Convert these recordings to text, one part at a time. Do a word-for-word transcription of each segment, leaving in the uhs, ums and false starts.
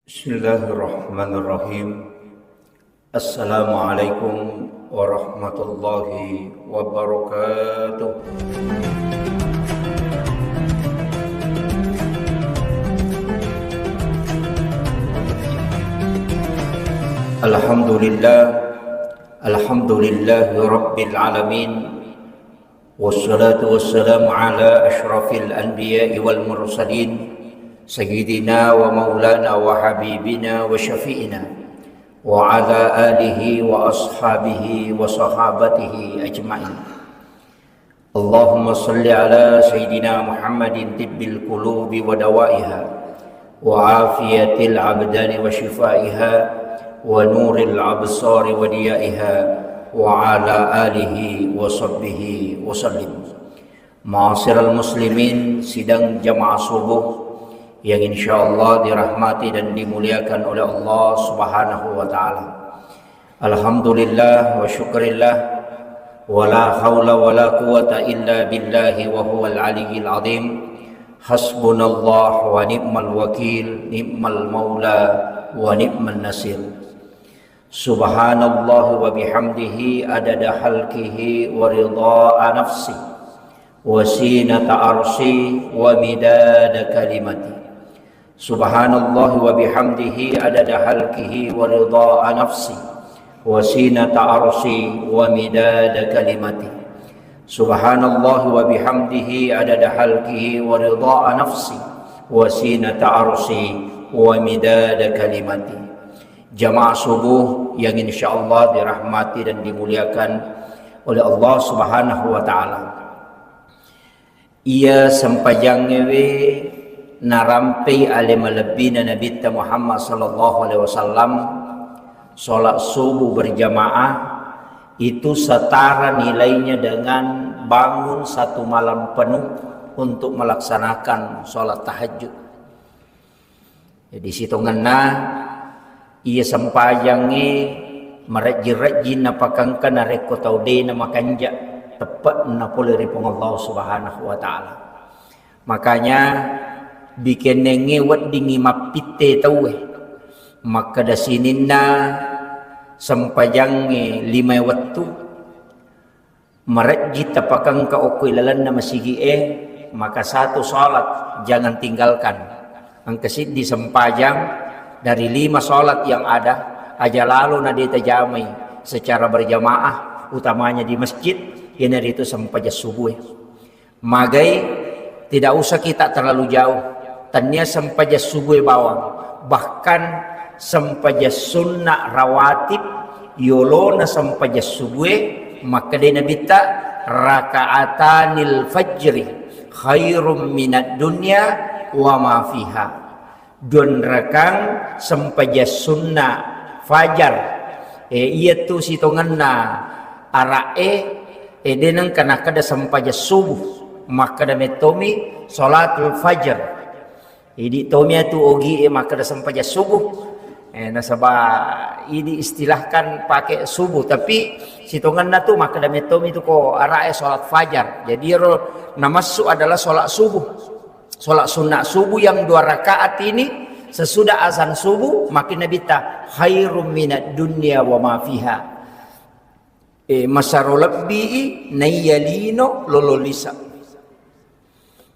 Bismillahirrahmanirrahim. Assalamualaikum warahmatullahi wabarakatuh. Alhamdulillah, alhamdulillahi rabbil alamin. Wassalatu wassalamu ala asyrafil anbiya'i wal mursalin, sayyidina wa maulana wa habibina wa syafi'ina, wa ala alihi wa ashabihi wa sahabatihi ajma'in. Allahumma salli ala sayyidina Muhammadin tibbil qulubi wa dawaiha, wa afiyatil abdani wa shifaiha, wa nuril absari wa diyaiha, wa ala alihi wa sahbihi wa sallim. Ma'asyiral muslimin, sidang jamaah subuh yang insyaallah dirahmati dan dimuliakan oleh Allah Subhanahu wa taala. Alhamdulillah wa syukrillah, wa la haula wa la quwata illa billahi wa huwal aliyyil azim. Hasbunallah wa ni'mal wakil, ni'mal maula wa ni'man nasir. Subhanallah wa bihamdihi adada khalqihi wa ridha nafsi wa zinata arsy wa midada kalimati. Subhanallah wa bihamdihi adada khalqihi wa ridha nafsi wa zinata arsy wa midada kalimati. Subhanallah wa bihamdihi adada khalqihi wa ridha nafsi wa zinata arsy wa midada kalimati. Jamaah subuh yang insyaallah dirahmati dan dimuliakan oleh Allah Subhanahu wa taala. Iya sempajangngewe narampei ale malebbina Nabitta Muhammad sallallahu alaihi wasallam, salat subuh berjamaah itu setara nilainya dengan bangun satu malam penuh untuk melaksanakan salat tahajud. Jadi sitongenna iya sempajangnge marejji-rejji napakengka narekko tau de namakanja teppe'na pole ri Puang Allah Subhanahu wa taala. Makanya bikennengnge weddingngi mappitte tauwe makkeda sininna sempajangnge lima wettu, marejji tapakengka okko ilalenna masigi'e, maka satu salat jangan tinggalkan. Engka siddi sempajang dari lima salat yang ada, aja lalo na de tajamai secara berjamaah, utamanya di masjid, iyanaritu sempajang subuh. Magai, tidak usah kita terlalu jauh. Tania sempajang subuh bawang. Bahkan sempajang sunnah rawatib yolona sempajang subuh, makkedai Nabitta, "Rakaatanil fajri khairum minad dunya wa ma fiha." Duanrakang sempajang sunnah fajar. E, iyatu sitongenna ara'e, e, de nengka nakkeda sempajang subuh, makkeda mettomi salatul fajar. Idi tomi atu ogi e makkeda sempajang subuh. E, nasaba idi istilahkan pakai subuh, tapi sitongenna tu makkeda mettomi tu ko ara'e salat fajar. Jadi ro namassu adalah salat subuh. Salat sunnah subuh yang dua rakaat ini sesudah azan subuh, makin Nabitta, "Khairum minad dunya wa ma fiha." E, masaro lebbi i naiya lino lolo lisa.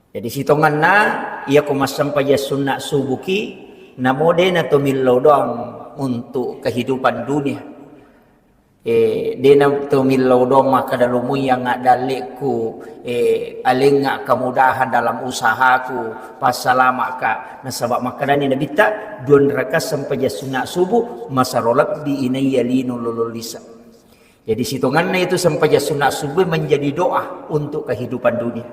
Jadi sitongenna, iya ko massempajang sunnah subuh ki, namo de na to millau doang untuk kehidupan dunia. E, de na to millau doang makkeda, "Lomoi yang adalleku, e, alengnga kemudahan dalam usahaku, passalama'ka." Nasaba makkedani Nabitta, "Duanraka sempajang sunnah subuh, masaro lebbi inaiya lino lolo lisa." Jadi sitongenna itu sempajang sunnah subuh menjadi doa untuk kehidupan dunia.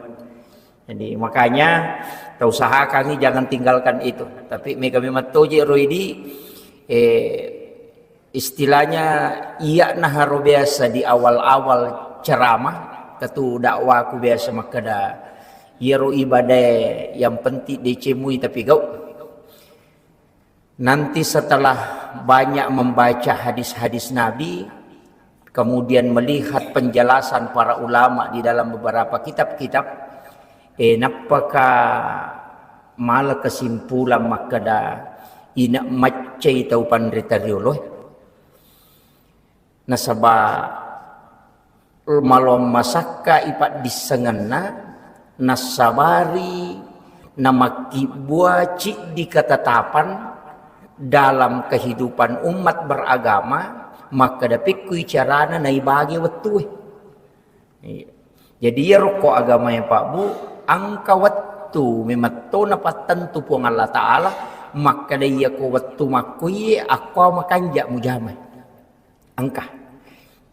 Jadi makanya tausahakangi jangan tinggalkan itu. Tapi mega memang toje roidi, eh, istilahnya iya naharo biasa di awal-awal ceramah, ketu dakwaku biasa makkeda, "Iyaro ibadah yang penting decemui tapi gau." Nanti setelah banyak membaca hadis-hadis Nabi, kemudian melihat penjelasan para ulama di dalam beberapa kitab-kitab, eh, nappaka mala kesimpulan makkeda, Ina maccai tau panrita rioloe. Nasaba maloang masakka ipaddissengenna, nassabari namakkibbua ciddi ketetapan dalam kehidupan umat beragama, makkeda pekkui carana naibage wettue. Iya. Jadi iyaro ko agamae, Pak Bu, engka wettu memetto napattentu Puang Allah Ta'ala, makkeda iya ko wettu makkuiye, akko makanja mujamai. Engka.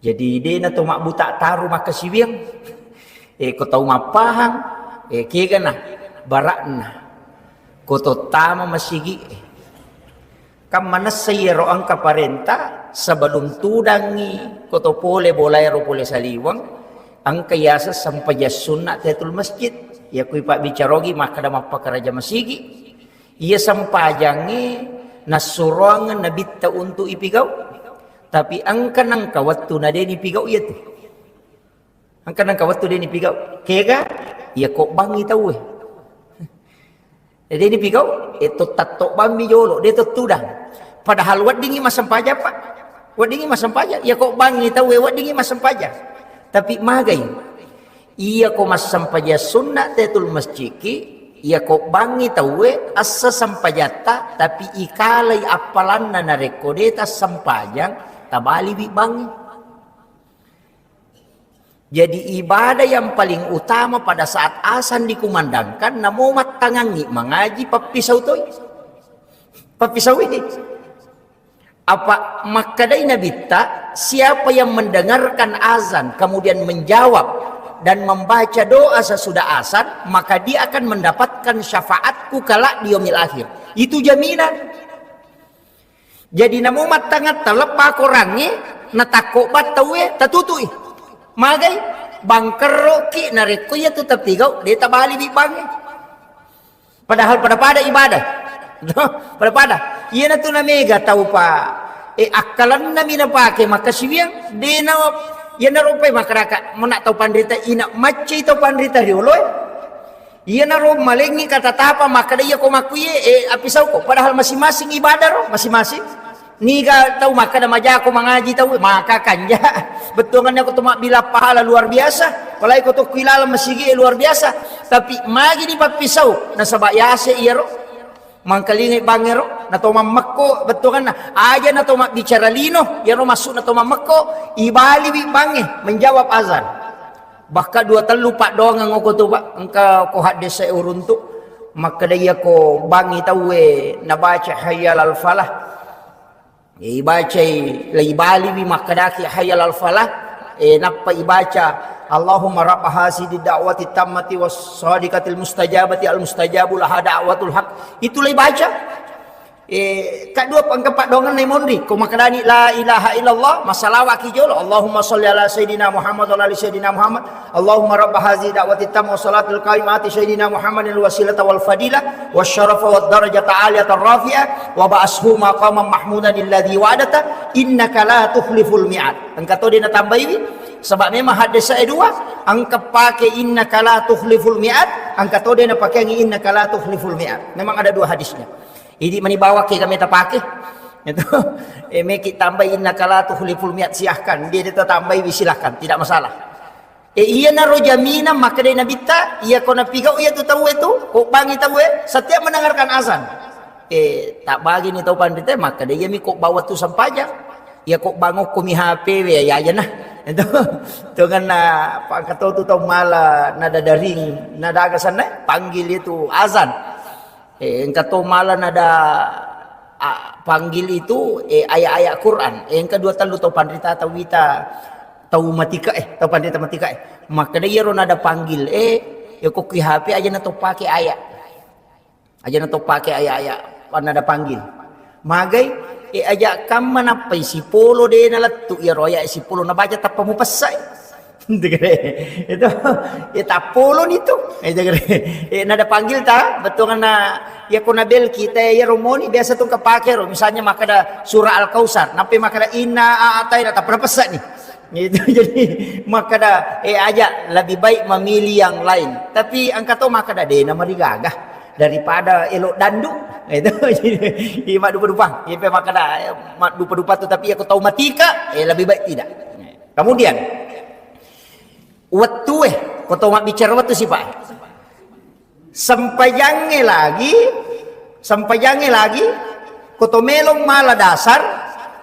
Jadi de na to mabbuta taru makkasiwiang. Eh, ko tau mappahang, eh, kegana barakna. Ko to tama masigi, eh. Kan manessa iyaro engka parenta, sebelum tudangngi ko to pole bolaero pole saliweng, engka yaseng sempajang sunna tahiyatul masjid. Iya kui pabbicarogi makkeda mappakaraja masigi. Iya sempajangnge nassuroang nabitta untuk ipigau. Tapi engka nengka wettu na de nipigau iya tu. Engka nengka wettu de nipigau. Kega? Iya ko bangngi tauwe. De nipigau, eh, to tatto bammi jolo, de to tudang. Padahal weddingi massempajang, Pak. Weddingi massempajang. Iya ko bangngi tauwe, weddingi massempajang. Tapi magai. Iya ko massempajang sunna tahiyatul masjidki, iya ko bangngi tauwe assa sempajatta, tapi ikalai appalanna narekko de tassempajang, tabaliwi bangngi. Jadi ibadah yang paling utama pada saat azan dikumandangkan, namo mattangangngi mangaji pappisau toi. Pappisau ini. Apa makkedai Nabitta, siapa yang mendengarkan azan, kemudian menjawab dan membaca doa sesudah azan, maka dia akan mendapatkan syafaatku kelak di yaumil akhir. Itu jaminan. Jadi namo mattangatta leppa korangnge, natakko battauwe, tatutui. Magai, bangkerroki narekko iya tu tapigau, de tabaliwi bangnge. Padahal pada-pada ibadah. Pada-pada. Iyana tu namega tau pa, eh, akkalenna mi napake makkasiwiang, de na, iyana rupai makaraka, mona tau panrita ina maccai tau panrita rioloe. Iyanaro malengngi katatapa makkeda iya ko makkuiye, eh, appisauko. Padahal masing-masing ibadah ro, masing-masing. Niga tau makkeda majako mangaji tau, maka kanja. Bettuangannya ko to mabbilang pahala luar biasa. Apalagi ko to kuilaleng masigi, eh, luar biasa. Tapi magi ni pappisau, nasaba yase iyaro. Mangkalingai bangngero, nato mammekko bettuanganna. Aja nato mabbicara lino, iyaro maksudna to mammekko, ibaliwi bangnge menjawab azan. Bahkan dua tellu paddoangeng oko tu, Pak, engka ko haddese uruntu. Makkeda iya ko bangngi tauwe nabaca hayya alal falah. E, ibacai, la ibaliwi makkedaki hayya alal falah, e, nappa ibaca, Allahumma rabb hazidi da'wati tammati was sadiqatil mustajabati al mustajabu laha da'watul haq. Itu la ibaca. Eh, kaddua pa-, engka paddoangenna monri, ko makkedani la ilaha illallah, masalawaki jolo, Allahumma sholli ala sayyidina Muhammad wa ala ali sayyidina Muhammad, Allahumma rabba hazihi da'wati tamma wa salatil qaimah ati sayyidina Muhammadin wasilata wal fadila wa syarafa wa darajata aliyata rafi'a wa ba'ashu maqaman mahmudan alladhi wa'adata innaka la tukhliful mi'ad. Engka to de natambaiwi, sebab memang haddese dua, engka pake innaka la tukhliful mi'ad, engka to de napakeangi innaka la tukhliful mi'ad. Memang ada dua hadisnya. Idi mani bawang ke kami tapake. Itu, eh, meki tambai innaka la tukhliful mi'ad, silahkan. Dia, dia tambai, silahkan, tidak masalah. Eh, iyanaro jaminan makkedai Nabitta, iya ko napigau iya tu tauwe tu, ko bangngi tauwe, setiap mendengarkan azan. Eh, tak bagi ni tau panrita, makkeda iya mi ko bawa tu sampajang. Iya ko bangokko mi H P we, ya, ya, ya, nah. Itu, tu kan na, pangkatotu tau mala, nada daring, nada aga sana, panggil itu azan. Eh, engka to mala nada, a, panggil itu, eh, ayat-ayat Quran. Eh, engka dua tellu tau panrita tau wita, tau matika, eh, tau panrita matika, eh. Makkeda iyaro nada panggil, eh, ya ko ki H P aja na to pake ayat. Aja na to pake ayat-ayat, nada panggil. Magai, eh, aja kamma nappai sipolo de nalettu iyaro ayat sipolo nabaca tappa mupessai. Itu, eh, tappoloni tu. Eh, nada panggil ta, bettuanna, iya ko nabel kita, iya romoni, biasa tu kapake ro. Misalnya makkeda surah Al-Kautsar, nappai makkeda inna a'taina, tappa napessani. Itu, jadi makkeda, eh, aja lebih baik memilih yang lain. Tapi engka to makkeda de namarigaga. daripada elo dandu. Itu, iya maddupa-dupa. Iya pe makkeda, eh, maddupa-dupa tu, tapi iya ko tau matika, eh, lebih baik tidak. Kemudian, wettue, ko tau mabbicara wettu sipa. Sempajangnge lagi, sempajangnge lagi, ko to melong mala dasar,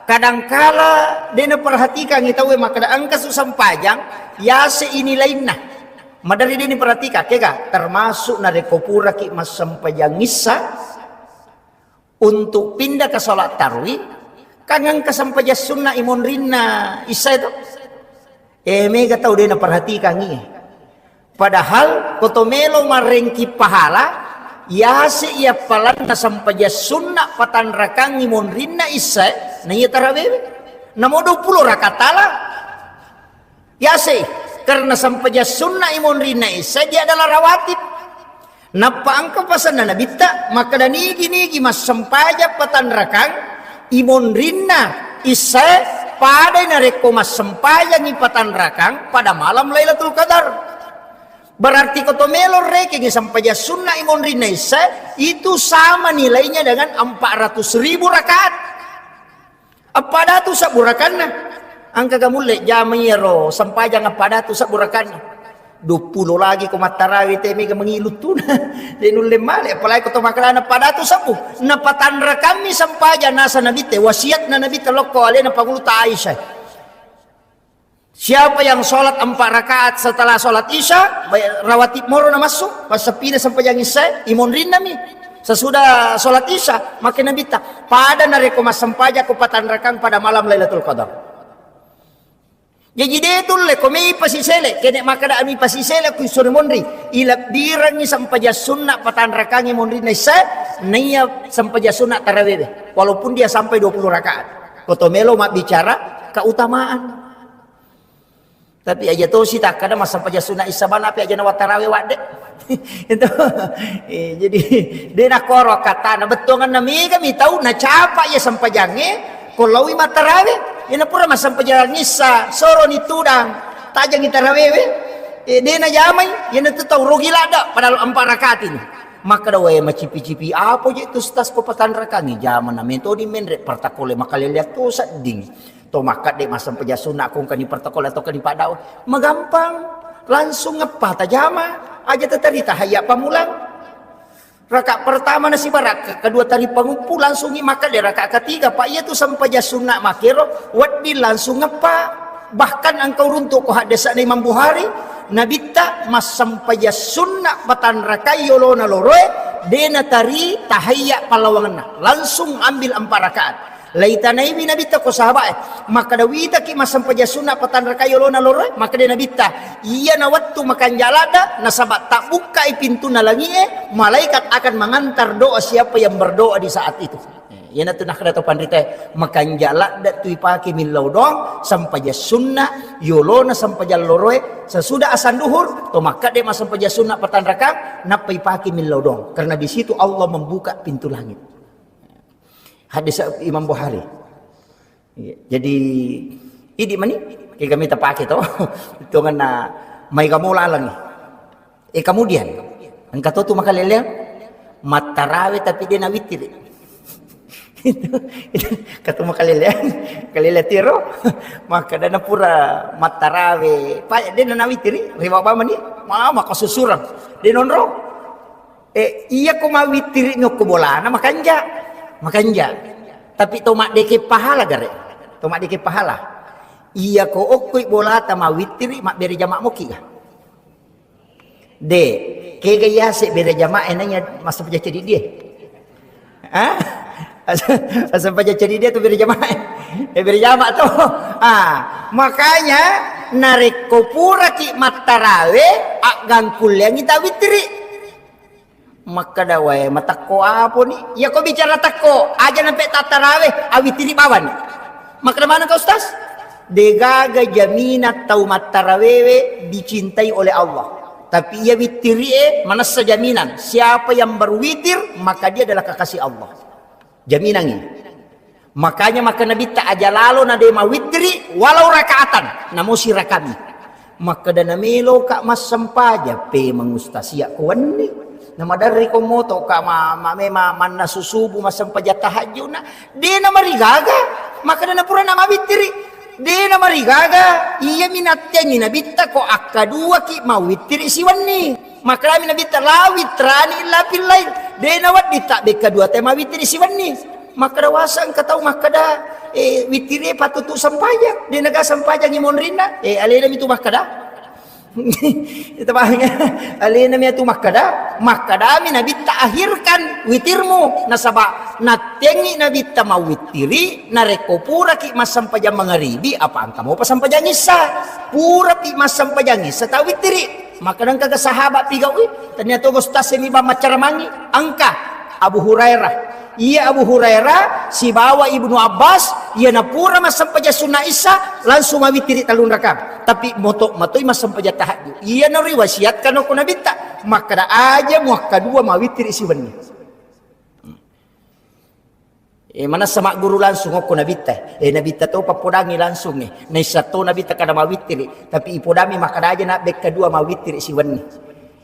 kadangkala de naperhatikangngi tauwe makkeda engka su sempajang, yase ini lainna. Madari de niperhatikan, kega? Termasuk narekko puraki massempajang issa, untuk pindah ke salat tarwi, kan engka sempajang sunna imonrinna issa itu. Eh, mega tau de naperhatikangngi. Padahal ko to melo marengki pahala, yase iya palanna sempajang sunna patanrakangngi monrinna issa, na iya tarawewe. Namo dua puluh rakaat tala. Yase, karena sempajang sunna imonrinna issa dia adalah rawatib. Nappa engka pasanna Nabitta, makkeda nigi-nigi massempajang patanrakang imonrinna issa, padai narekko massempajangi patanrakang pada malam Lailatul Qadar. Berarti ko to melo rekengi sempajang sunna imonrinna issa, itu sama nilainya dengan empat ratus ribu rakaat. Appadatu sabbu rakanna. Engka ga mulle jama iyaro sempajang appadatu sabbu rakanna. Dua puluh lagi ko mattarawe te mega mangilu tuna. De nulle male, apalagi ko to makalana appadatu sabbu. Napatanrakammi sempajang nasa Nabitte, wasiatna Nabitte lokko alena pangulutta Aisyah. Siapa yang sholat empat rakaat setelah sholat Isya, baik rawatib moro namassu, passappina sempajang Isya, imonrinnami. Sesudah sholat Isya, makkeda Nabitta, pada narekko massempajang ko patanrakang pada malam Lailatul Qadar. Jaji de tulle ko mei pasisele, kene makkeda ami pasisele ku sore monri, ilebbirengngi sempajang sunna patanrakangi monrinna Isya, naiya sempajang sunna tarawewe, walaupun dia sampai dua puluh rakaat. Ko to melo mabbicara keutamaan. Tapi aja tosi takkada massempajang sunna Isya bana, api aja nawattarawe wadde. Itu. Eh, jadi de nakkoro akkatana, bettuanganna mega mi tau nacapa iya sempajangnge ko laowi mattarawe. Iyana pura massempajang Isya, soroni tudang, tajangi tarawewe. Eh, de najamai, iyana tu tau rogi ladda padahal empat rakaat ini. Makkeda wae macipi-cipi, apa je tu stas ko patanrakangi, jamana metodi menre partakole makaleleang to sedding. To makkadde massempajang sunna ko engkani protokol atau kani paddawa. Magampang. Langsung ngeppa tajama. Aja tetari tahayya pamulang. Raka pertama nasiba raka kedua tari panguppu, langsungi makkadde raka ketiga. Pak, iya tu sempajang sunna makero, wedding langsung ngeppa. Bahkan engkau runtuk ko haddesana Imam Bukhari, Nabitta massempajang sunna patanrakai yolona loroe, de natari tahayya pallawangenna. Langsung ambil empat rakaat. Laitanaiwi Nabitta ko sahabae, makkeda, "Witaki massempajang sunna patanrakai yolona loroe?" Makkeda Nabitta, "Iyana wettu makanja ladda, nasaba tabbukkai pintunna langie, malaikat akan mengantar doa siapa yang berdoa di saat itu." Eh, iyanatu nakkeda to panritae, makanja ladda tu ipake millau doang, sempajang sunna yolona sempajang loroe, sesudah asan duhur, to makkadde massempajang sunna patanrakang, nappa ipake millau doang. Karena di situ Allah membuka pintu langit. Hadis Imam Bukhari. Iya. Jadi, idi mani, kega mita pake to. Tongenna mai kamu lalang. Eh, kemudian, engka to tu makaleleang, mattarawe tapi de nawitiri. Itu, itu, katu makaleleang, kalele tiro, maka dana pura mattarawe, pa de nawitiri, riwa bamani, mama kasusurang, de nonro. Eh, iya ko mawittiri mi okko bolana, makanja. Makanja. Tapi to maddeke pahala gare. To maddeke pahala. Iya ko okkoi bolata mawittiri, mabbere jama moki ga? De, kega yase bere jama enanya masa paja cedi dia. Hah? Masa paja cedi dia tu bere jama. Eh, bere jama to. Ah, makanya narekko puraki mattarawe, aggangkulleangi tawittiri. Makkeda wae, matekko aponi? Iya ko bicara tekko, aja nampe tattarawe, awitiri bawani. Makkeda maneng ka Ustaz? Degaga jaminan tau mattarawewe dicintai oleh Allah. Tapi iya witiri e manessa jaminan. Siapa yang berwitir, maka dia adalah kekasih Allah. Jaminan ini. Makanya maka Nabitta aja lalo na de mawittiri walau rakaatan, namo sirakami. Makkeda na melo ka massempajang, pemeng Ustaz, iya ko wenni. Namaderri ko moto ka ma, ma, me, ma, mannasu subuh massempajang tahajud na, de namarigaga, makkeda na pura namawittiri, de namarigaga, iyami nattengi nabitta ko akkaduaki mawittiri siwenni. Makkedami nabitta, "La witrani illa fil lail." De nawedding tabbe kadua te mawittiri siwenni. Makkeda wasa engka tau makkeda, eh, wittiri pattutu sempajang. De naga sempajangi monrinna, eh, alena mitu makkeda. Itu paham ya? Alena mitu makkeda, makkedami nabitta akhirkan witirmu. Nasaba nattengi nabitta mawittiri, narekko puraki massempajang mangaribi, apa engka mopa sempajang issa. Purapi massempajang issa, tawittiri. Makkeda engkaga sahabat pigaui, tania togo stasemi bang maccaramangi, engka Abu Hurairah. Iya Abu Hurairah sibawa Ibnu Abbas, iya napura massempajang sunna issa, langsung mawittiri tellung rakang. Tapi moto matoi massempajang tahajud. Iya nariwasiatkan ko nabitta, makkeda aja muakkadua mawittiri siwenni. Eh, manessa magguru langsung okko nabitta. Eh, nabitta to pappodangi langsung, eh. Naissa to nabitta kada mawittiri, tapi ipodami makkeda aja na bekka dua mawittiri siwenni.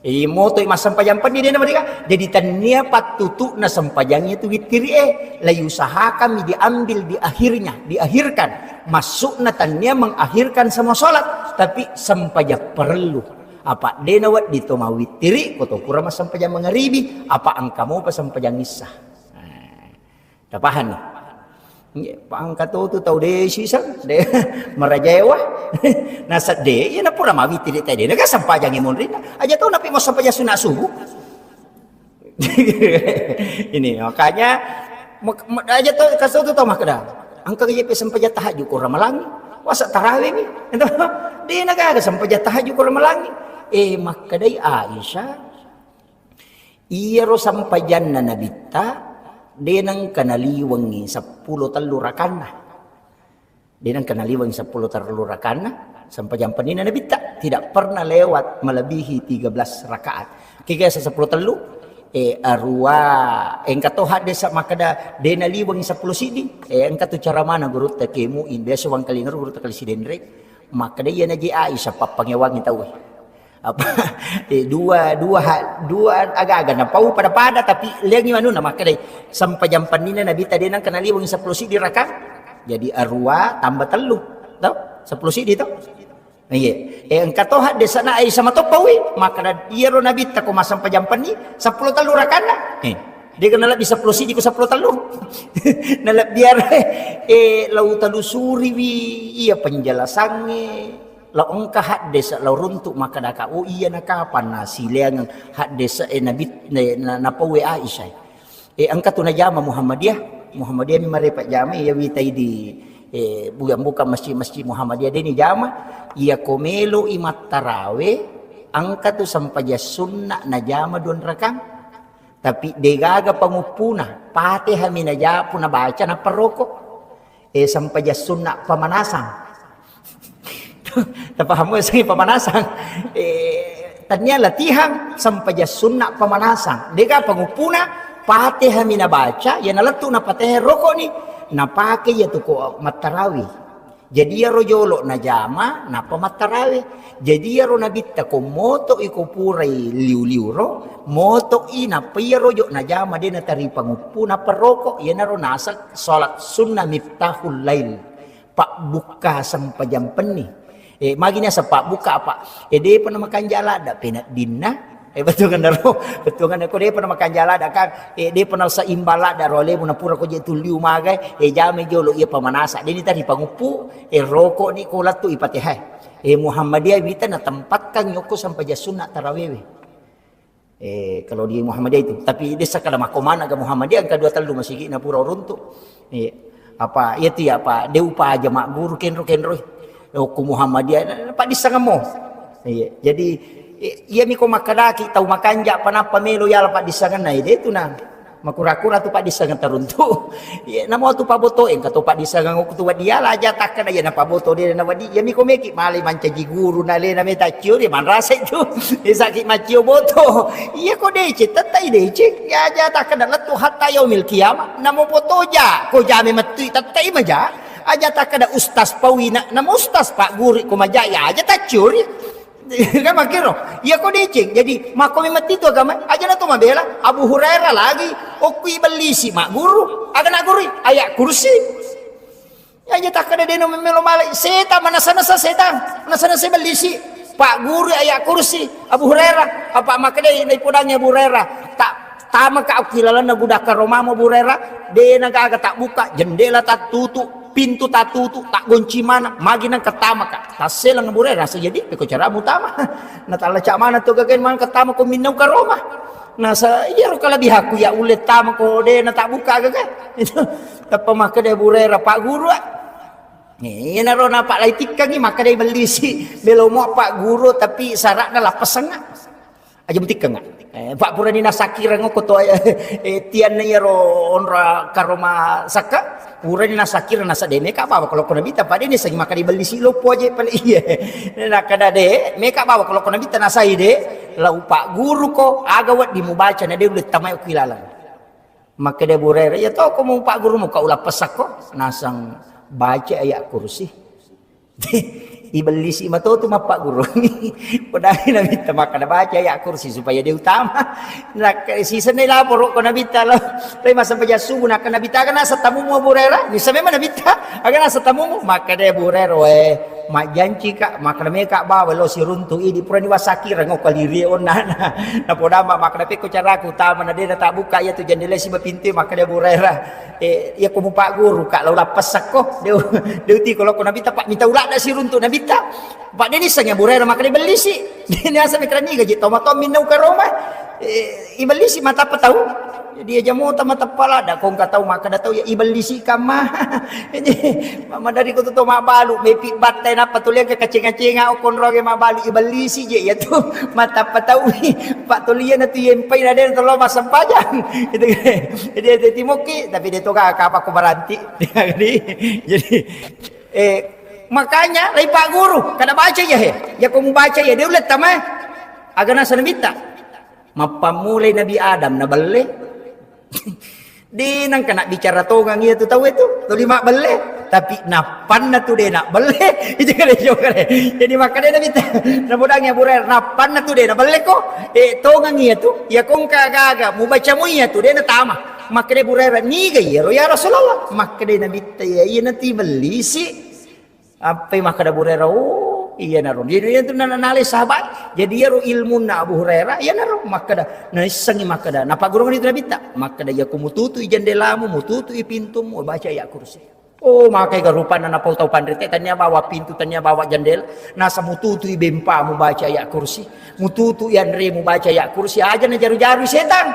Eh, motoi massempajang penni de namariga. Jadi tennia pattutu'na sempajang itu wittiri, eh. La yusahakan mi diambil di akhirnya, diakhirkan. Maksudna tennia mengakhirkan semua sholat, tapi sempajang perlu. Apa de nawedding to mawittiri, ko to pura massempajang mangaribi, apa engka mopa sempajang issa. Eh. Tapahanni? Nggih, pangka to tu tau de siseng, de marajaewa. Nasedde, iya napura mawittiri tadi. Naga sempajangi monri. Aja tau napi mau sempajang sunat subuh. Ini makanya mak-, mak-, aja tau kasih tu tau makkeda. Engka je pe sempajang tahajud ko Ramalangi. Wasa tarawih mi. De naga sempajang tahajud ko Ramalangi. Eh, makkedai Aisyah. Iyaro sempajanna Nabitta, de nengka naliwengngi seppulo tellu rakanna. De nengka naliwengngi seppulo tellu rakanna, sempajang penninna Nabitta. Tidak pernah lewat melebihi tiga belas rakaat. Kega seppulo tellu, eh, arua, engka to haddesa makkeda, de naliwengngi seppulo siddi. Eh, engka tu cara mana gurutta ke Muin, biasa wangkalinga gurutta kali Sidenreng. Makkeda iya naji Aisyah, pappangewangi tauwe. Apa, eh, dua, dua ha-, dua aga-aga napau pada-pada, tapi lengi manuna makkeda, sempajang penninna Nabitta de nengka naliwengngi seppulo siddi rakang. Jadi arua tambah tellu, to? Seppulo siddi to? Iya. Eh, engka to haddesa na Aisyah matoppawi, makkeda iyaro Nabitta ko massempajang penni seppulo tellu rakanna. Eh. Dega nalebbi seppulo siji ko seppulo tellu. Nalebbiar, eh, lau telusuriwi iya penjelasangnge, lau engka haddesa, lau runtu makkadaka, oh iya na kapan na sileangeng haddesa, eh, Nabi, eh, na, napawe Aisyah. Eh, engka tu najama Muhammadiyah, Muhammadiyah mi marepa jama, iya witai di, eh, bukan, bukan masjid-masjid Muhammadiyah, deni jama, iya ko melo i mattarawe, engka tu sempajang sunna najama duanrakang. Tapi degaga panguppuna, Fatihah mi najapu nabaca nappa roko. Eh, sempajang sunna pamanasang. Tapaham mo sengi pamanasang? Eh, tania latihan sempajang sunna pamanasang. Dega panguppuna, Fatihah mi nabaca, ya nalettu na Fatihah roko ni, napake ya tu ko mattarawi. Jadi iyaro jolo najama, nappa mattarawe. Jadi iyaro Nabitta ko moto i ko purai liu-liu ro, moto i nappa iyaro jo najama de natari panguppu nappa roko, iyanaro naseng salat sunnah miftahul lail, pabbukka sempajang penni. Eh, magi naseng pabbukka apa? Eh, depa namakanja ladda peneddinna. Eh, bettuanganna ro, bettuanganna ko depa namakanja ladda kan, eh, depa naseimbang ladda ro alemu napura ko je tulliu magai, eh, jamai jolo iya pamanasa. Deni tadi panguppu, eh, roko ni ko lattu ipatehai. Eh, Muhammadiyah wita natempatkan yokko sempajang sunna tarawewe. Eh, kalau di Muhammadiyah itu, tapi desa kada makko mana ga Muhammadiyah, engka dua tellu masigi napura uruntu. Eh, apa, iya tu ya, apa, de upaja magguru kenro-kenro. Okko Muhammadiyah, paddissangemmo. Iya, jadi, i-, iyami ko makkedaki tau makanja panappa melo yala paddissangenna, ide tu na makura-kura tu paddissangeng taruntu. Iya, namo tu paboto, engka to paddissangeng okko tu wedding yala aja takkeda iya napaboto de na wedding. Iyami ko meki malai mancaji guru na lena meta cio de manrasa itu. Isaki macio boto. Iya ko deceng, tettai deceng. Ya aja takkeda lettu hatta yaumil qiyamah. Namo boto ja, ko jame mettui tettai maja. Aja takkeda ustaz pawina, namo ustaz pak guru ko maja, ya aja taccuri. Kan makkiro, iya ko deceng. Jadi, makko memang titu agama, aja na to mabela. Abu Hurairah lagi, okku ibellisi magguru, aga na guru, ayat kursi. Aja takkada deno memelo malai, setan manasa-nasa setan, manasa-nasa bellisi. Pak guru ayat kursi, Abu Hurairah, apa makkeda naipodangi Abu Hurairah, tak tamaka okki lalenna gudakka romamu Abu Hurairah, dena gaga tak buka, jendela tak tutup, pintu tatutu, taggonci maneng, magi nengka tamaka. Tasseleng Abu Hurairah, rasa jadi, peko caramu tama. Natalla cak maneng tu gagain maneng ketama ko minnau karoma. Nasa, iyaro kalabihaku ya ulle tama ko de na tak buka gaga. Itu tappa makkeda Abu Hurairah, Pak Guru, ah. Iyanaro na Pak lai tikkangi, makkeda ibellisi, belomo Pak Guru, tapi syaratna lappesengnga. Aja mutikkengnga. Eh, Pak purani nasakireng ko to, eh, tianna iyaro onro karoma sakka, purani nasakireng nasa de meka bawa kalau kona bita, pada ini sagi makkeda ibellisi loppo aja pale iya. Nakkeda de meka bawa kalau kona bita nasai de, lau Pak Guru ko, aga wedding mubaca na de ulle tamai ku ilalang. Makkeda Abu Hurairah, "Iya to ko mu Pak Guru muka ulappessakko." Nasang baca ayat kursi. Ibellisi matotu mappaggurungi. Podai Nabitta makkeda baca ayat kursi supaya de utama. Nak sisenna laporo ko Nabitta lo. Tapi masa baca subuh nak Nabitta aga nasa tamumu Abu Hurairah. Bisa memang Nabitta aga nasa tamumu. Makkeda Abu Hurairah, "Weh, majjancika, makkeda meka bawa lo siruntu idi purani wasakireng ko lirie onnana." Napodama makkeda pekko caraku utama na de na tak buka iya tu jendela siba pintu makkeda Abu Hurairah. Eh, iya ko mupagguru ka lao lappessakko. Deu, deu tiko loko Nabitta, Pak, mita uladda siruntu Nabitta. Pak, de nissengi Abu Hurairah makkeda ibellisi. De niasa mikirani gaji tau matau minnau karoma. Eh, ibellisi mata apa tau? Jadi aja mota mata pala, da kongka tau makkeda tau ya ibellisi kamma. Jadi, mama dari ko to mabbalu, mepi battai nappa tuliang ke kaceng-kacenga, o konroge mabbalu ibellisi je ya tu. Mata apa tau? Pak tuliang na tu yempai na de tolo massempajang. Itu kan. Jadi, jadi timokki, tapi de toga kapa ko baranti. Jadi, jadi, eh, makanya, lai Pak Guru, kada baca ya, he. Ya, ko mubaca ya, de ulle tama, eh. Aga nasa Nabitta. Mappammulai Nabi Adam, na belle. De nengka nak bicara tongang iya tu tau itu, tuli mabbelle. Tapi nappanna tu de nak belle. Itu kan, itu kan. Jadi, makanya Nabitta. Nabodangi Abu Hurairah, nappanna tu de na belle ko. Eh, tongang iya tu. Ya, kongka gaga, mubaca mu iya tu, de na tama. Makkeda Abu Hurairah, "Niga iyaro, ya Rasulullah?" Makkeda Nabitta, "Iya, iya nati ibellisi." Appai makkeda Abu Hurairah, "Oh, iyanaro." Jadi, iyanatu na-, nalai sahabat. Jadi, iyaro ilmunna Abu Hurairah, iyanaro makkeda, naissengi makkeda. Napaggurungi itu Nabitta, makkeda, "Iya ko mututui jendelamu, mututui pintumu, baca ayat kursi." Oh, makai ga rupanna napau tau panrite, tania bawa pintu, tania bawa jendela, nasa mututui bempamu baca ayat kursi, mututui anremu baca ayat kursi, aja na jaru-jaru setang.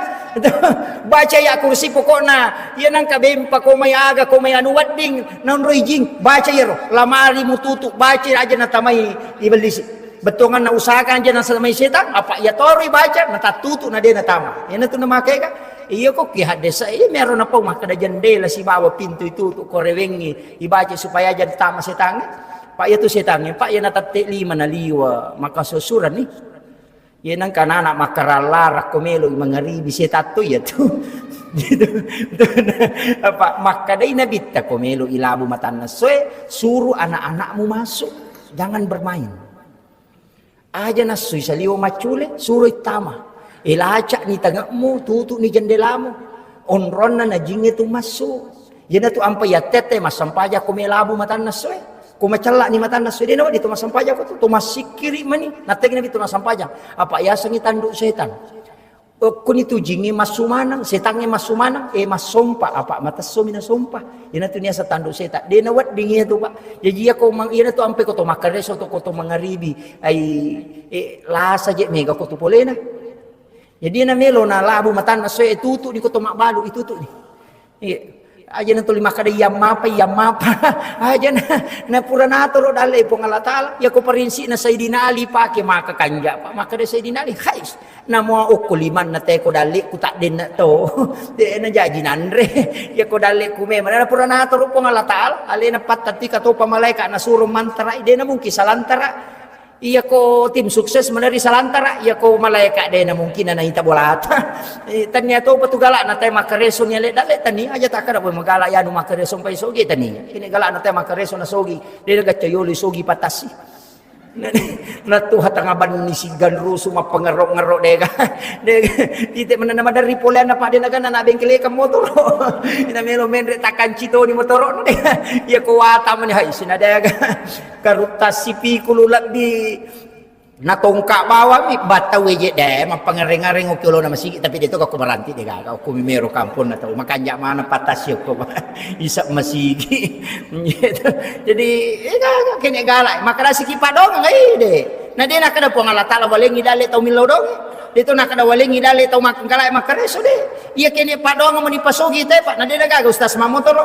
Baca ayat kursi pokokna, iya nangka bempa ko mai aga ko mai anu wedding, naonroi jing, baca iyaro, lamari mututu, baca aja na tamai ibellisi. Bettuanganna usahakan aja nasaba mai setang, apa iya toro ibaca, natattutu na de natama. Iyanatu namakega, iya ko ki haddesa, iya mero napau makkeda jendela sibawa pintu itutu, ko rewengngi, ibaca supaya aja tama setangnge. Pak iya tu setangnge, Pak iya natette lima naliwa, maka susuran ni. Iya nangka anak makkarallara ko melo mangaribi setang tu iya tu. Gitu. Apa makkedai Nabitta ko melo ilabu matanna soe, suruh anak-anakmu masuk. Jangan bermain. Aja nassui saliweng maccule, suroi tama. E, laca'ni tange'mu, tutu'ni jendelamu. Onronna na jingnge tu massu. Iyanatu ampa yattette massempajang ko melabu matanna essoe. Ko macella'ni matanna essoe, de nawedding to massempajang ko tu, to massikkiri mani. Nattekkini to massempajang. Apa yasengngi tandu setang. Okkoni tu jingnge massu maneng, setangnge massu maneng, eh, massompa, apa matessomi nasompa. Iyanatu niaseng tandu setang. De nawedding iyatu, Pak. Jaji iyako mang-, iyanatu ampe ko to makkareso to, ko to mangaribi, ai, eh, lasa je mega ko tu polena. Jadi iyana melo na labu matanna essoe, eh, tutu'ni ko to mabbalu, itutu'ni. Iya. Aja na tuli makkeda, "Iya mapa, iya mapa." Aja na, na pura natoro dalle Puang Allah Taala. Iya ko parinsik na Sayyidina Ali pake maka kanja, Pak. Makkeda Sayyidina Ali, "Hai, namo okko limanna teko dalle ku tak denna to." De na jaji nanre. Iya ko dalle ku memang na pura natoro Puang Allah Taala. Alena pattatti katopa malaika na suro mantara, de na mungkin salantara. Iyako tim sukses meneri salantara, iyako malaeka de na mungkin na naita bolata. Eh, tania to patu galak na tai makkareso ni ale dalle tania aja takkada boy magalak yanu makkareso pai sogi tania. Ini galak na tai makkareso na sogi, de na gacca yolo sogi patasi. Nattu hatanga banni siggan rusu mappangerro-ngerro dega. Dega. Ite menana maderri poleanna pa de nagana na bengkelekeng motoro. Ina melo menre takanci toni motoro dega. Iya ko wata mani hai sina dega. Karutta sipikulu lebbi natongka bawami batta weje de mappangereng-ngereng oki olona masigi tapi de to ko baranti dega. Ko mimero kamponna tau makanja mana patasi ko. Isa masigi. Gitu. Jadi, eh, ga-, ga-, kene galak. Makkadasiki padongeng, eh, de. Na de nakkeda Puang Allah Taala walengngi dalle tau millau dong. De to nakkeda walengngi dalle tau makkenggalak makkareso de. Iya kene padongeng meni pasogi te, Pak. Na de nagaga ustaz mamotoro.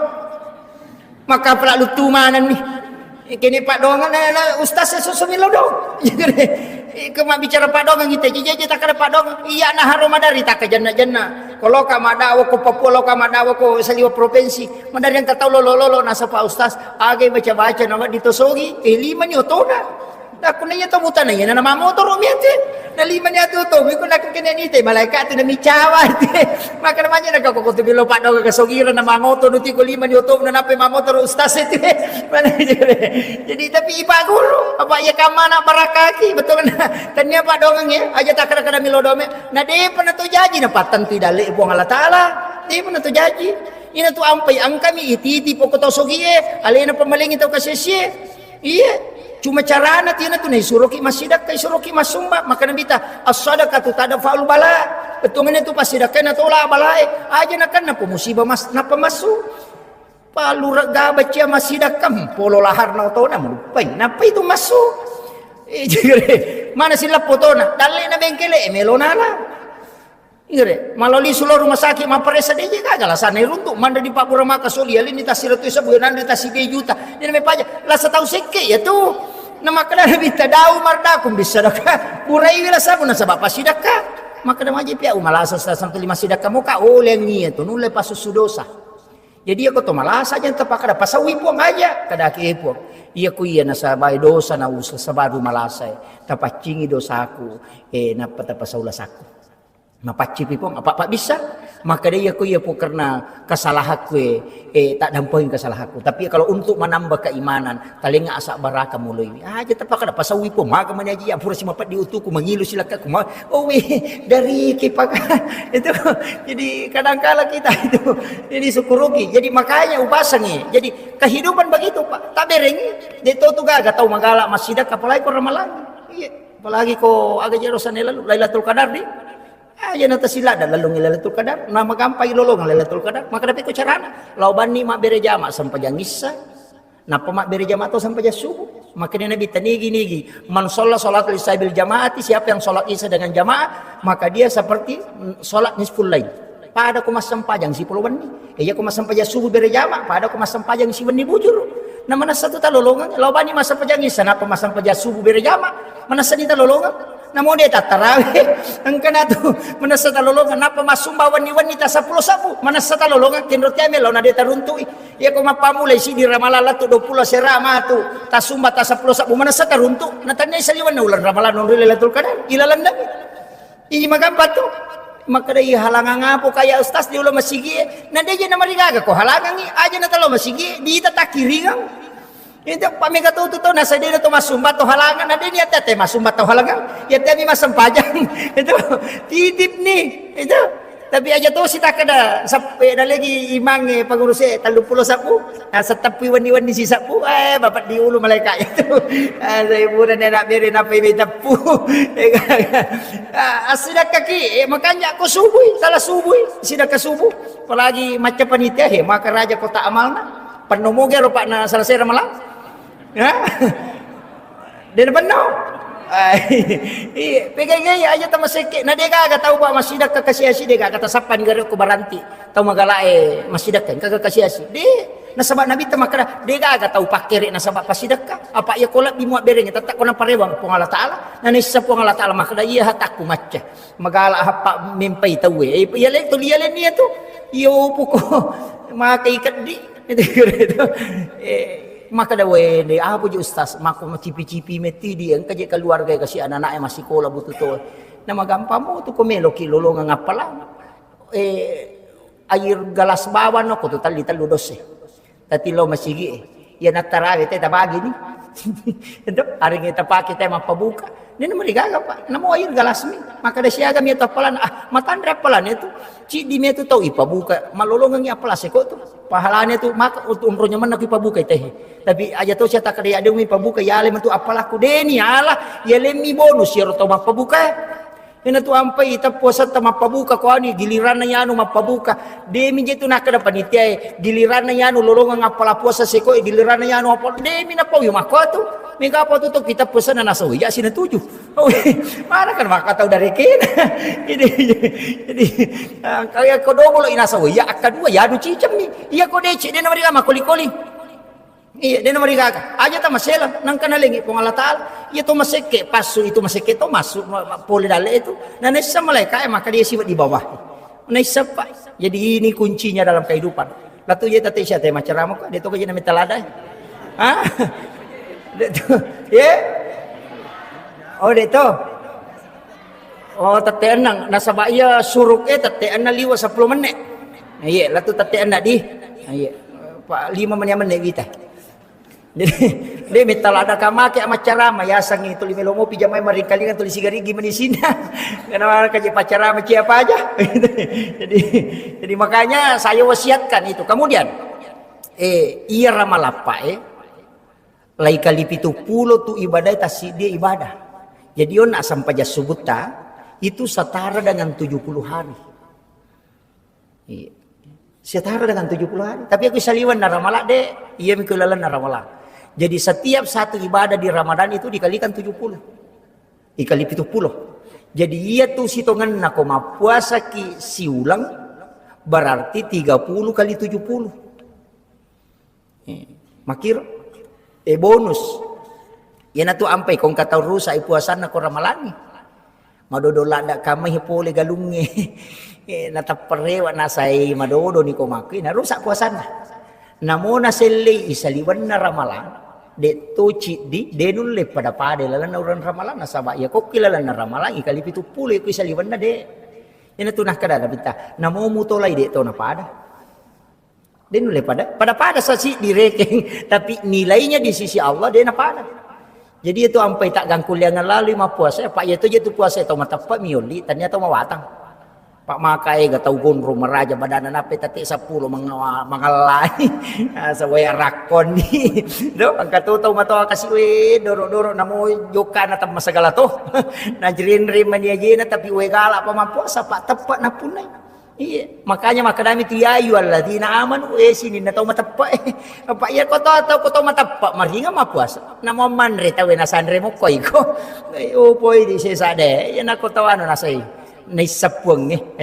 Maka pala luttu manenni. Kene padongeng na, na ustaz e susu millau dong. Jadi, eh, ke mabbicara padongeng ite, jeje takkeda padongeng. Iya na haro madari takkajenna-jenna. Ko loka maddawa ko Papua, loka maddawa ko saliwa provinsi. Maderri engka tau lolo-lolo nasaba ustaz, aga baca-baca na wedding tosogi, eh, lima ni otona. Nakko naiya to mutana iya na mamotoro miate. Na lima ni atu oto, miko nakko kene ni te malaika tu na micawa te. Maka namanya na kako tu bilo paddo ka sogira na mangoto nuti ko lima ni oto na nape mamotoro ustaz itu. Mana jadi, jadi tapi ipa guru, apa iya kamana barakaki, betul na. Tania padongeng ya, aja tak kada-kada milo dome. Na depa na to jaji na pattentu dalle Puang Allah Taala. Depa na to jaji. Ina tu ampai angkami iti-iti poko tau sogie, alena pemalengi tau kasesie. Iya, cuma carana tiana tu naisuroki massidakka, isuroki massumba. Maka Nabita, as-sadaqatu tadfa'ul bala. Bettuanna tu passidakka na tola balae. Aja nakenna po musibah mas, napa massu. Palu regga bacia massidakka, hmm, polo laharna otona melupai. Napa itu massu? Eh, jadi, mana silap potona? Dalle na bengkele, eh, melo nala. Inggre, maloli sulo rumah sakit mapparessa deje gaga lasana iruntu, manre di pabbura maka soli alenni tassiratu sabu nanre tassibe juta. Dena mepaja, lasa tau sekke ya tu. Na makkeda Nabitta dau mardakum bissadaka. Buraiwi lasaku nasaba passidakka. Makkeda maji pia umalasa sa sampai lima sidakka moka olengi ya tu nulle pasussu dosa. Jadi aku to malasa aja tapakkeda pasaui Puang aja. Kadaki e Puang. Iya ku iya nasabai dosa na usa sabaru malasa e. Tapaccingi dosaku. Eh, nappa tapasau lasaku. Mapaccipi Puang, apa, apa bisa? Maka dia aku iya Puang karena kesalahanku, eh, eh, tak dampingi kesalahanku. Tapi kalau untuk menambah keimanan, talenga asa baraka mulai. Aja tapakkeda pasaui Puang, maga mani aja ya pura si mapeddi utuku, mangilu silakkaku, ma-, oh weh, dari kipaka. Itu, jadi kadangkala kita itu, jadi syukuruki. Jadi makanya upasangi. Jadi kehidupan begitu, Pak. Tak berengi, dia tahu tu gaga tahu magala masjidah, apalagi ko Ramalang. Iya, apalagi ko aga jero sana lalu, Lailatul Qadar di. Aja na tasilada lalung Lailatul Qadar, na magampai lolongang Lailatul Qadar. Maka dapat ko carana. Lao banni mabbere jama sempajang issa. Nappa mabbere jama to sempajang subuh. Makanya Nabi tanigi-nigi, "Man shalla sholatal isya bil jamaati," siapa yang sholat isya dengan jamaah, maka dia seperti, mm, sholat nisful lail. Pada ko massempajang sipolo wenni. Eh, iya ko massempajang subuh bere jama, pada ko massempajang siwenni bujur. Na manessa tu talolongang, lao banni massempajang isya, nappa massempajang subuh bere jama. Manessa ni talolongang. Namo de tattarawe. Engka na tu manessa talolongang, nappa massumba wenni-wenni ta seppulo sabbu. Manessa talolongang, kenro tiame lao na de taruntu'i. Iya ko mappamulai siddi Ramalang lettu dua puluh sera matu, tasumba ta seppulo sabbu, manessa taruntu. Na tannia saliwenna uleng Ramalang nonri Lailatul Qadar. Ilalenna. Iji magampa tu. Makkeda, "Iya halangang apa kaya ustaz di ulo masigi e?" Na deje na marigaga ko halangangi, aja na talo masigi e, dita takkiringang. Itu pamega tu tu to na sedena to masumba to halangang, na deni ate ate masumba to halangang. Ya temi masempajang. Itu titip ni. Itu. Tapi aja to si takkeda, sap-, eh, na lagi imang e pengurus e tellu puluh sabbu. Ah, seteppi wenni-wenni si sabbu, eh, bapak di ulu malaikat itu. Ah, saya pura nenek bere napa ini teppu. Ah, assidakkaki, eh, makanya ko subui, salah subui, sidakka subuh. Apalagi macca panitia, he, maka raja kota amalna. Penno moge ro, Pak, na selesai Ramalang. Ya? De napenno. Ai, iya, pegai-gai aja tamasekke. Na de gaga tau, Pak, massidakka kasiasi, de gaga tasappani gare ko baranti. Tau magalae massidakka, engka kasiasi. De, nasaba Nabi ta makkeda, de gaga tau pakkere nasaba passidakka. Apa iya ko lebbi mua bereng, tetta ko naparewang Puang Allah Taala. Na naissa Puang Allah Taala makkeda, iya hatakku macca. Magala happa mempai tauwe. Eh, iya le to, iya le nia tu. Iya opo ko. Maka ikeddi. Itu, itu. Eh, makkeda, "Weh, de apa je ustaz, mako macipi-cipi metti di, engka je keluarga kasi anak-anak e masikola butuh to." Na magampang mo tu ko meloki lolongang appalang. Eh, air gelas bawang no ko tu talli tellu dosse. Tati lo masigi e. Iya nattarawe te tabagi ni. Itu arengnge tapake te mappabuka. Dena marigaga, Pak. Namo air galas mi. Makkeda siaga mi tu appalanna. Ah, matanre appalanna itu. Ciddi mi tu tau ipabuka. Malolongengi appala seko tu. Pahalanya tu maka untuk umrohnya menna ku ipabuka teh. Tapi aja to sia takkeda ya demi pabuka ya le metu appalaku deni ala ya lemmi bonus ya to mappabuka. Ina tu ampai ita puasa ta mappabuka ko ani giliranna yanu mappabuka. Demi je tu nakkeda panitia e, giliranna yanu lolongeng appala puasa seko e, giliranna yanu appala demi na pau mako tu. Mega apa tu kita puasa na nasawi ya sina tuju. Oh, mana kan maka tau dari kena. Jadi jadi ah, kaya ko dogolo inasa ya akka dua ya du cicemmi. Iya ko dece de na mari mako koli-koli. Iya, dena marigaga. Aja ta masela, nangka nalengi Puang Allah Taala. Iya to masekke, passu itu masekke to massu ma- ma- pole dalle itu. Na naissa malaika e maka dia siwa di bawah. Naissa, Pak. Jadi ini kuncinya dalam kehidupan. Latu je tate sia te macerama ko, de to ko je na metta lada. Hah? De to. Ye? Oh, de to. Oh, tette ennang. Nasaba iya suruk e tette ennang liwa sepuluh menit. Iya, latu tette ennang di. Iya. Pak lima menit menit wita. Jadi, de metta lada kamake maccarama yasengngi tuli melo mopi jamai maringkalingan tuli sigarigi mani sinna. Karena kaji paccarama cia apa aja. Jadi, jadi makanya saya wasiatkan itu. Kemudian, eh, iya ramalappa eh, lai kali pitu pulo tu ibadah tassiddi ibadah. Jadi onna sampajang subutta itu setara dengan tujuh puluh hari. Iya. Setara dengan tujuh puluh hari. Tapi aku saliwan na Ramalang de, iya mi ku lalenna Ramalang. Jadi setiap satu ibadah di Ramadan itu dikalikan tujuh puluh. Dikali pitu pulo. Jadi iya tu sitongenna ko mappuasaki siulang berarti tiga puluh kali tujuh puluh. Eh, makiro. Eh, bonus. Iyanatu ampai ko engka tau rusak i puasanna ko ramalangi. Madodo ladda kamai pole galungnge. Eh, natapperewa nasai madodo ni ko makki narusak puasanna. Namo nasellei isaliwenna ramalang, de to ciddi, de nulle pada-pada lalenna urang ramalang nasaba iya kokki lalenna ramalang ikali pitu pulo ko isaliwenna de. Iyanatu nakkeda Nabitta, namo mutolai de to napada. De nulle pada, pada-pada sa siddi rekeng, tapi nilainya di sisi Allah de napada. Jadi itu ampai tak gangkuliangan lalu mappuasa, Pak, iya to je tu puasa to mateppe miolli, tania to mawatang. Pak maka ega tau gondrong maraja badana nape tette seppulo mengawa- mangallai. Ah, sawaya rakkonni. Do, engka to tau matoa kasi we doro-doro namo jokana temma segala to. Najrinri mani ajena tapi we gala pa mappuasa, Pak, teppe napunnai. Iya, makanya makkedami tu ya ayyuhalladzina amanu, eh sininna tau mateppe. Apa iya ko tau tau ko tau mateppe maringa mappuasa. Namo manre tau na sanre mokko iko. Eh, oh poi di sesa de. Iya nako tau anu nasai. Naissa puangnge.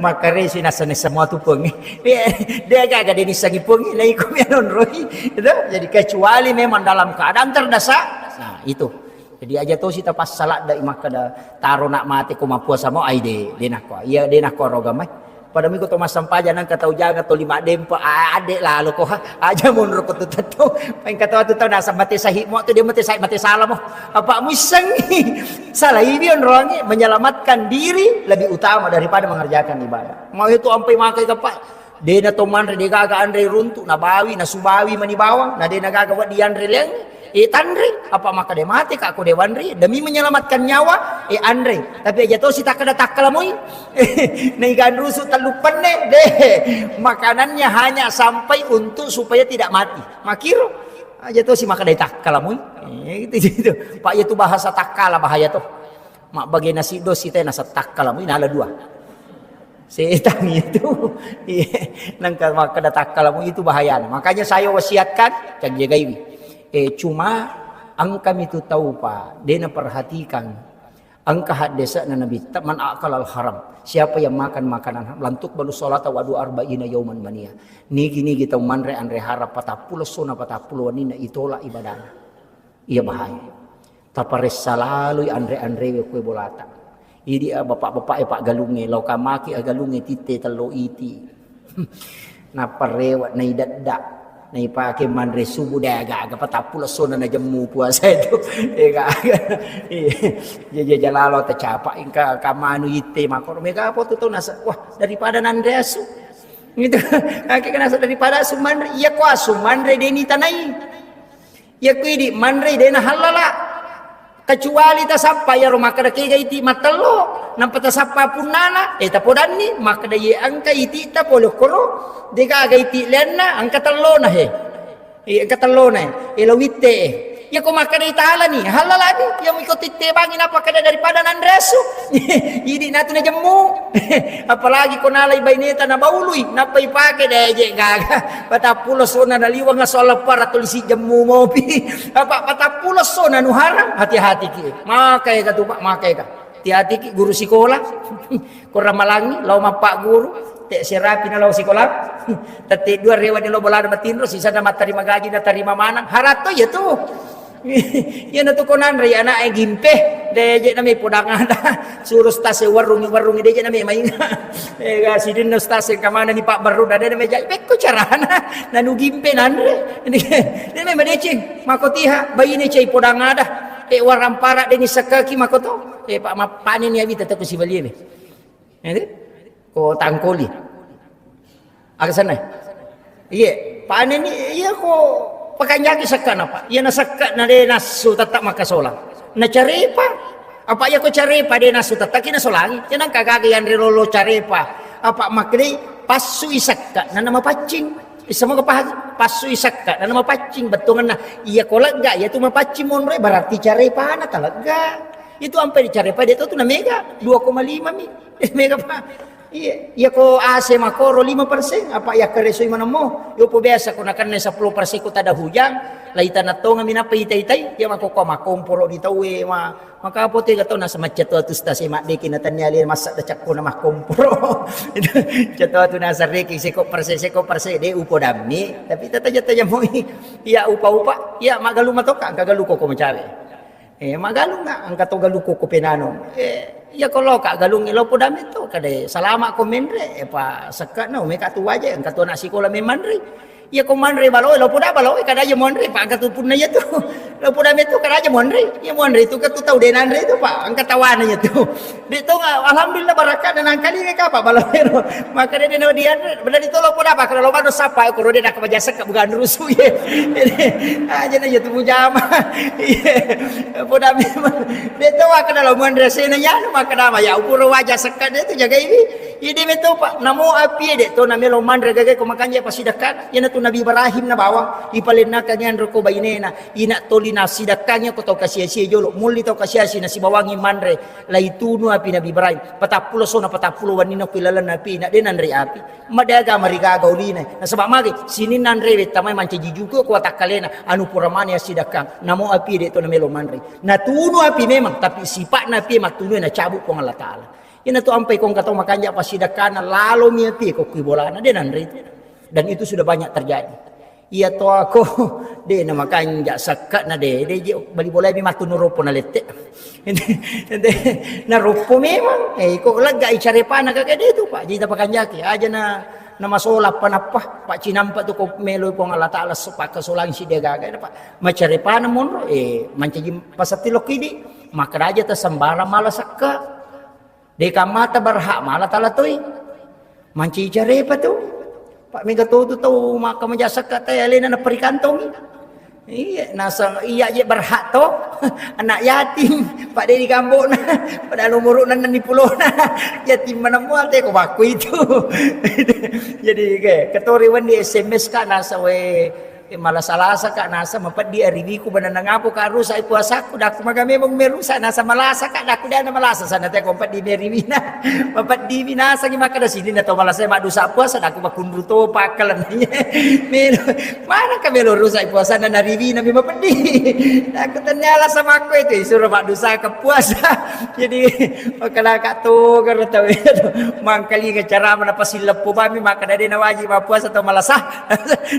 Makaresi nasa naissa mua tu puangnge. Iya, de gaga de nissangi puangnge na iko mi anonroi. Itu jadi kecuali memang dalam keadaan terdesak. Nah, itu. Jadi aja tosi tapassaladda makkeda taro nak mate ko mappuasa mo ai de, de nakko. Iya de nakko roga mai. Pada miko to massampajang nangka tau jaga to lima dempa ade lalo ko ha. Aja monro ko tu tetto. Engka to tu tau nasa mate sahi mo tu dia mate sahi mate salah mo. Apa muissengi? Salah ibi onroangi menyelamatkan diri lebih utama daripada mengerjakan ibadah. Mau itu ampai makai ke Pak. De na to manre de gaga anre runtu na bawi na subawi mani bawang na de na gaga waddi anre leng e tanre apa maka de mate ka ko de wanre demi menyelamatkan nyawa e anre tapi aja to si takkada takkala moi na igan rusu tellu penne de makanannya hanya sampai untuk supaya tidak mati makiro aja to si maka de takkala moi eh, gitu gitu pak ya tu bahasa takkala bahaya to Mabbage nasi dos sitena settakkalamu inala dua. Setang itu. Iya. Nangka makkeda takkalamu itu bahayana. Makanya saya wasiatkan, cajjagaiwi. Eh, cuma engka mitu tau pa, dena perhatikan. Engka haddese'na Nabitta, "Man akalal haram." Siapa yang makan makanan haram, lantuk balu salata wa dua arba'ina yauman mania. Nigi-nigi tau manre anre haram patappulo sona patappulo waninna itolak ibadahna. Iya bahaya. Taparessa laloi anre-anrewe kue bolata. Idi a bapak-bapak e pak galunge, lao kamaki a galunge titte tello iti. Naparewa naidedda. Naipake manre subuh de aga-aga patappulo sona najemmu puasa itu. Ega aga. Iya. Jaja jalalo tacapa engka kamanu itte makoro mega apa tu tau nasa. Wah, daripada nanre asu. Gitu. Ake nasa daripada asu manre. Iya ko asu manre deni tanai. Iya ku idi manrei de nahallala. Kecuali tasappa iyaro makkeda kega iti mattello, nampa tasappa punnana, eh, tapodanni, makkeda iye engka iti ta pole okkoro, degaga iti lenna, engka tellona he. Eh, engka tellona he. Eh, lo witte e. Iya ko makkeda italani, hallalani, iya miko titte bangi napa keda daripada nanre asu. Idi natu na jemmu. Apalagi ko nalai baineta na baului, nappa ipake deje gaga. Patappulo sona naliwang aso leppa ratulisi jemmu mopi. Apa patappulo sona nu haram, hati-hati ki. Maka ega tu, Pak, maka ega. Hati-hati ki guru sikola. Ko ramalangi, lao mappagguru, te serapi na lao sikola. Tette dua rewa ni lao bolana matinro, sisana mattarima gaji, natarima manang. Haratto iya tu. Iyana tu ko nanre anak e gimpe, de je name podang ada. Suru stase warungi warungi de je name mainga. Ega sidinna stase kamana ni Pak Baru, de name jai pekko carana. Nanu gimpe nanre. De name madeceng, mako tiha, baine cai podang ada. E warang para de ni sakaki mako to. E Pak, mapane ni abi tetap ku sibalie me. Ede? Ko tangkoli. Aga senna? Iye, paneni iya ko pakanjaki sekkana, Pak. Iya na sekka na de nassu tetap makkasolang. Na carepa. Apa iya ko carepa de nassu tetap ki nasolangi. Iya nangka gaga yanre lolo carepa. Apa makkede passui sekka na namapaccing. Semoga paham. Passui sekka na namapaccing bettuanna. Iya ko lega iya tu mapaccing monro berarti carepa na talega. Itu ampe di carepa de to tu na mega dua koma lima mi. Mega, Pak. Iya, iya ko A C makoro lima persen, apa iya keresoi manemmo? Yo po biasa ko nakenna sepuluh persen ko tada hujang, lai tanah tonga mi napa itai-itai, iya mako ko makomporo di tau e, ma, maka apa tega tau nasa macca tu atu stase maddeki na tannia le masa da cakko na makomporo. Itu, cetto atu nasa reki seko persen, seko persen, de upo dammi, tapi tata jata jamoi. Iya upa-upa, iya magalu matoka, angka galu koko macare. Eh, magalung na, engka to galung ko, ko penano. Eh, iya ko lo ka galung lo poda metto, kade salama ko menre, eh, pa sekka na, meka tu waje, engka to na sikola me manre. Iya ko manre balo, lo poda balo, kada aja monre, pa engka tu punna iya tu. Lo poda metto, kada aja monre. Iya monre tu ke tu tau de nanre tu, pa engka tawana iya tu. De to, alhamdulillah barakka na nangkali ka pa balo ero. Maka de, de no dianre, bela di to lo poda pa, kada lo bado sapa, ko rode nak baja sekka bukan rusu ye. Aja na iya tu mujama. Iya. Poda memang. De to makkeda lo muanre sena yanu makkeda ma ya upuro waja sekka de tu jagai wi. Ide me to pa namo api de to na melo manre gaga ko makanja pasidakkan. Yana tu Nabi Ibrahim na bawang ipalennaka nyanro ko bainena. Ina toli na sidakkannya ko tau kasia-sia jolo. Mulli tau kasia-sia na sibawangi manre. Lai tunu api Nabi Ibrahim. Patappulo sona patappulo wannina ko ilalenna api na de nanre api. Madaga marigaga ulina. Nasaba magi sininna anrewe tamai mancaji juku ko watakkalena anu pura mani assidakkang. Namo api de to namelo manre. Natunu api memang, tapi sipa'na api mattunu nacabu Puang Allah Ta'ala. Ina tu ampai kong katau makanja pasidakkana lalo mi api ko kui bolana de nanre itu. Dan itu sudah banyak terjadi. Iya to ako de na makanja sakka na de de je bali bolai mi mattunu ropo na lette. Na roppo memang, eh, ko lega i carepana kagak de tu, Pak. Jadi tapakanjaki aja na, na masola apa nappa, Pak, cinampa tu ko melo Puang Allah Ta'ala so-, pakkasolang si de gaga, Pak. Macarepana monro, eh, mancaji pasatti lokki di, makkeda aja ta sembarang mala sakka. De kamata berhak mala tala toi. Manci carepa tu. Pak mega to tu tau maka maja sakka tai alena na perikantongi. Iya, nasa iya je berhak to. Anak yatim, Pak de di gambokna. Pada umuruna ni pulona. Yatim mana mual te ko bakku itu. Jadi ke, ketori wendi S M S ka nasa we, eh, malasa-lasa ka nasa mapeddi ariwiku banana ngapo ka rusak puasaku daku maga memang merusak nasa malasa ka daku dana malasa sana te ko peddi meriwina. Mapeddi mi nasa ki makkeda sini na to malasa maddusa puasa daku makunru to pakkalan. Melo, mana ka melo rusak puasa na nariwina mi mapeddi. Daku tanya lasa makko itu suruh maddusa ke puasa. Jadi makkeda ka to karo tawe. Mangkalinga cara mana pasileppo bami makkeda de na wajib puasa to malasa.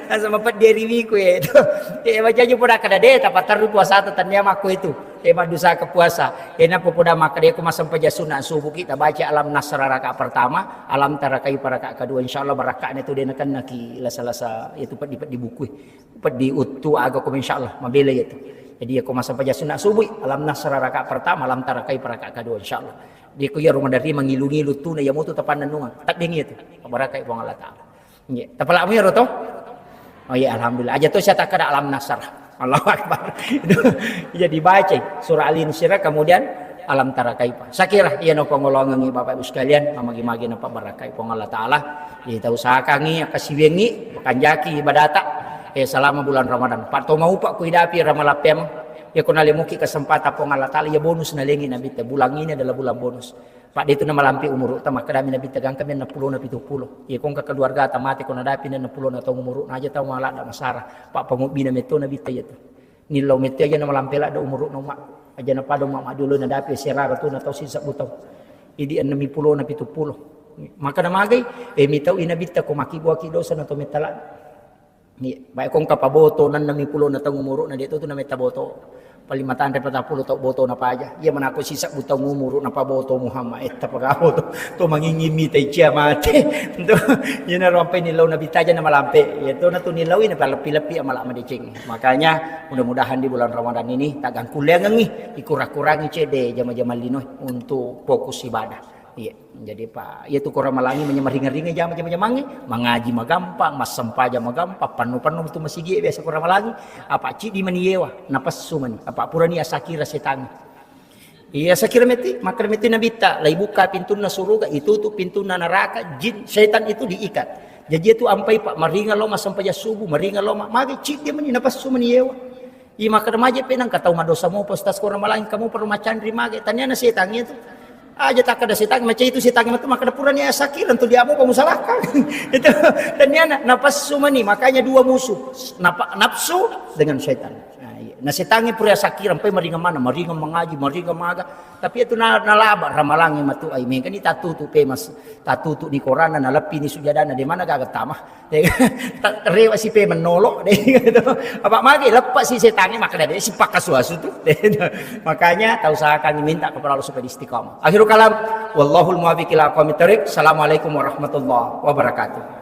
Nasa mapeddi ariwiku ya itu. Eh, baca aja poda kada de, tapi terus puasa tu tanya makko itu. Eh, maddusa ke puasa. Eh, napa poda makkeda ko massempajang sunna subuh kita baca alam nasra rakaat pertama, alam tara kaifa rakaat kedua. Insyaallah barakatna tu de na kenna ki lasa-lasa itu peddi-peddi buku. Peddi uttu aga ko insyaallah mabela itu. Jadi ya ko massempajang sunna subuh, alam nasra rakaat pertama, alam tara kaifa rakaat kedua insyaallah. Dia ko ya Ramadan mangilu-ngilu tu na ya mutu tapanna nunga. Tak dengi itu. Barakai Puang Allah Ta'ala. Nggih. Tapala'mu iyaro to? Oh iya, alhamdulillah. Aja to saya takkada alam nasar. Allahu Akbar. Jadi baca surah Al-Insyirah, kemudian Alam Tara Kaifa. Saya kira iya no pangolongengi Bapak Ibu sekalian, mamagi-magi na pabarakai Puang Allah Ta'ala. Kita usahakangi, akasiwengi, makanjaki ibadata. Eh, selama bulan Ramadan. Pak to maupa ku idapi Ramalang pemeng. Ya ko nalemuki kesempatan Puang Allah Ta'ala, ya bonus nalengi Nabitta. Bulan ini adalah bulan bonus. Pak de tu namalampe umuru'ta, makkedami Nabitta gangkami enneng pulona pitu pulo. Iya ko engka keluargata mate ko nadapi enneng pulona taung umuru'na aja tau maladda masara. Pak pangobbina metto Nabitta iya tu. Nillau metto aja namalampe ladda umuru'na umma. Aja napada umma majolo nadapi serara tu na tau sisebbu tau. Idi enneng pulona pitu pulo. Maka namagai, eh, mitau i Nabitta ko makibuaki dosa na to metta ladda. Iya, baik ko engka paboto, nennemi pulona taung umuru'na, de' to tu nametta boto. Paling matanre patappulo tau boto napaja. Iya, manako sisebbu taung umuru napaboto Muhammad, eh, tapagaboto. To mangingi mita icia mate. Itu, iya, narampai nilau Nabitta aja namalampe. Iya, to natu nilau ini paleppi-leppi amala madeceng. Makanya, mudah-mudahan di bulan Ramadan ini, tagang kuliangengi, ikura-kurangi cede jama-jama lino untuk fokus ibadah. Iya, jadi Pak, iya tu ko Ramalangi menya maringa-ringa jama jama-jamangi, mangaji magampang, massempajang magampang, pannu-pannu tu masigi biasa ko Ramalangi, apa cidi mani yewa, napassu mani, apa purani asakira setangi. Iya, sakira meti, makar meti Nabitta, lai buka pintunna suruga, itu tu pintunna neraka, jin, setan itu diikat. Jadi itu ampai Pak, maringa lo massempajang subuh, maringa lo ma-, magi cidi mani, napassu mani yewa. Iya, makkeda maje pe nangka tau madosa mopa, Ustaz, ko Ramalangi kamu perlu macanri mage. Taniana setangnge tu. Aja takkeda setangnge, macai itu setangnge matu makkeda purani asakira tu diamo pa musalakka. Itu taniana napassu mani, makanya dua musuh. Napa-, nafsu dengan setan. Nah, iya. Nah, setangnge pura asakira, mpai maringa mana, maringa mangaji, maringa maga. Tapi itu na-, nalaba Ramalangi matu ai mengka ni tatutu pe mas, tatutu di korana, naleppi ni sujadana, de mana gaga tama. Ta-, rewa si pe mennolok deh gitu. Apa magi lepas si setangnge maka deh si pakasuasu tu. Makanya tak usahakan minta kepada Allah supaya istiqamah. Akhirul kalam, wallahul muwaffiq ila aqwamit thariq. Assalamualaikum warahmatullahi wabarakatuh.